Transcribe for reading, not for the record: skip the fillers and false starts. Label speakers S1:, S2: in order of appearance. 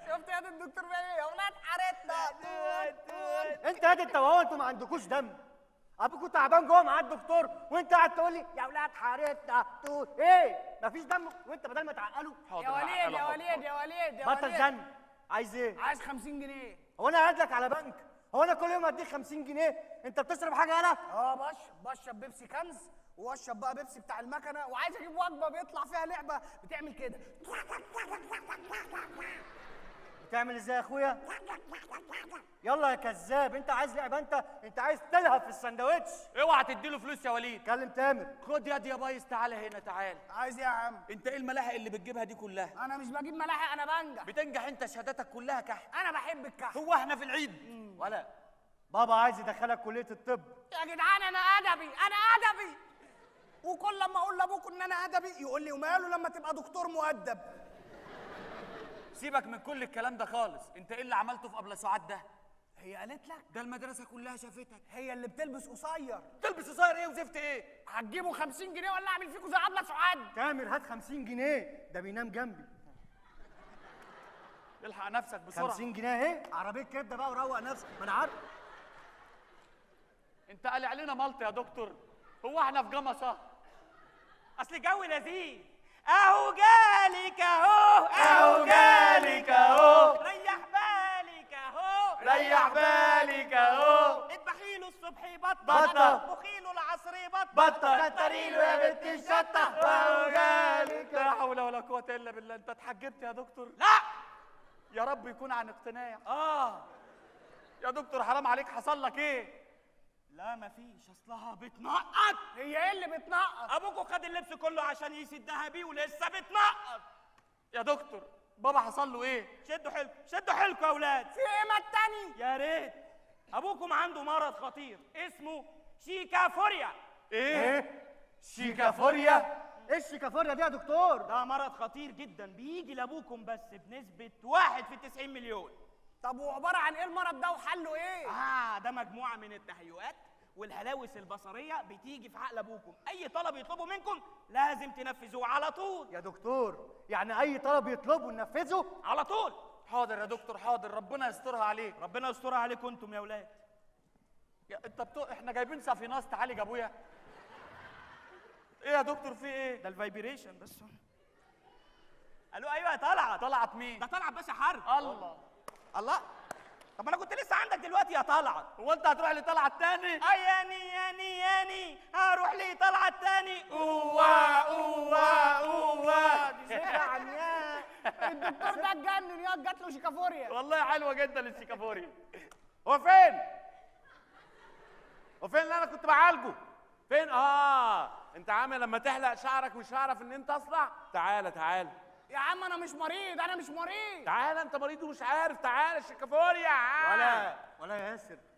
S1: شفت يا الدكتور بيعمل ايه؟ يا ولاد حارتنا.
S2: انت هات، انت وهو، انتوا ما عندكوش دم. ابوكوا تعبان جوه مع الدكتور وانت قاعد تقول لي يا ولاد حارتنا توت. ايه؟ مفيش دم، وانت بدل ما تعقله.
S1: يا وليد يا وليد يا وليد يا
S2: بطل
S1: وليد.
S2: زن. عايز ايه؟
S1: عايز 50 جنيه.
S2: هو انا قاعد لك على بنك؟ هو انا كل يوم اديك 50 جنيه؟ انت بتصرف حاجة يالا؟
S1: اه بشرب بيبسي كنز، واشرب بقى بيبسي بتاع المكنه، وعايز اجيب وجبة بيطلع فيها لعبه بتعمل كده.
S2: بتعمل ازاي يا اخويا؟ يلا يا كذاب، انت عايز لعبه، انت عايز تلهف في السندوتش.
S3: اوعى تديله فلوس يا وليد.
S2: كلم تامر.
S3: خد يا دي يا بايظ، تعالى هنا تعالى.
S1: عايز ايه يا عم؟
S3: انت ايه الملاحق اللي بتجيبها دي كلها؟
S1: انا مش بجيب ملاحق، انا بنجح.
S3: بتنجح انت، شهاداتك كلها كحك.
S1: انا بحب الكحك.
S3: هو احنا في العيد؟
S2: ولا بابا عايز يدخلك كليه الطب.
S1: يا جدعان انا ادبي، انا ادبي. وكل لما اقول لابوك ان انا ادبي يقول لي وماله لما تبقى دكتور مؤدب.
S3: سيبك من كل الكلام ده خالص، انت ايه اللي عملته في ابله سعاد ده؟
S1: هي قالت لك؟
S3: ده المدرسة كلها شافتك.
S1: هي اللي بتلبس قصير.
S3: تلبس قصير ايه وزفت ايه؟
S1: هتجيبوا 50 جنيه ولا اعمل فيكوا زي ابله سعاد؟
S2: تامر هات 50 جنيه، ده بينام جنبي.
S3: الحق نفسك بسرعة.
S2: 50 جنيه اهي، عربية كبده بقى وروق نفسك، ما انا عارف.
S3: انت قالع علينا ملط يا دكتور، هو احنا في جمصه؟
S4: اصل الجو لذيذ. اهو جالك اهو،
S3: اهو جالك اهو،
S4: ريح بالك اهو،
S3: ريح بالك اهو،
S4: اذبحي له الصبح بطه،
S3: بطة.
S4: اطبخي له العصر بطه،
S3: بطه،
S2: كتري له يا بنت الشطه.
S3: اهو جالك. لا حول ولا قوة الا بالله. انت اتحجبت يا دكتور؟
S4: لا
S3: يا رب يكون عن اقتناع. يا دكتور حرام عليك، حصل لك ايه؟
S4: لا مفيش، اصلها بتنقط.
S1: هي ايه اللي بتنقط؟
S4: ابوكوا خد اللبس كله عشان يسدها بيه ولسه بتنقط.
S3: يا دكتور بابا حصل له ايه؟
S4: شدوا حيلكم، شدوا حيلكم يا اولاد.
S1: في ايه ما التاني؟
S4: يا ريت. ابوكم عنده مرض خطير اسمه شيكافوريا.
S3: ايه؟ شيكافوريا؟
S2: ايه الشيكافوريا دي يا دكتور؟
S4: ده مرض خطير جدا بيجي لابوكم بس بنسبة 1 في 90 مليون.
S1: طب وعبارة عن ايه المرض ده وحله ايه؟
S4: ده مجموعة من التهيؤات والهلاوس البصرية بتيجي في عقل ابوكم، اي طلب يطلبه منكم لازم تنفذوه على طول.
S2: يا دكتور يعني اي طلب يطلبه ننفذه؟
S4: على طول.
S3: حاضر يا دكتور حاضر، ربنا يسترها عليك.
S4: ربنا يسترها عليكم انتم يا اولاد.
S3: يا انت احنا جايبين صافيناس تعالج ابويا. ايه يا دكتور في ايه؟
S4: ده ال vibration بس. قالوا ايوه يا طلعت.
S3: طلعت مين؟
S4: ده طلعت باشا حرب.
S3: الله
S4: الله. طب انا كنت لسه عندك دلوقتي يا طلعت.
S3: هو انت هتروح لطلعت تاني؟
S4: ياني ياني ياني هروح لطلعت تاني.
S3: اوه اوه اوه.
S1: الدكتور ده اتجنن يا جات له شيكافوريا.
S3: والله حلوة جدا الشيكافوريا.
S5: هو فين؟ هو فين اللي انا كنت بعالجه؟ فين؟ انت عامل لما تحلق شعرك مش هعرف ان انت اصلع؟ تعالى تعالى
S1: يا عم، انا مش مريض، انا مش مريض.
S5: تعالى، انت مريض ومش عارف. تعالى الشيكافوريا.
S2: ولا يا ياسر.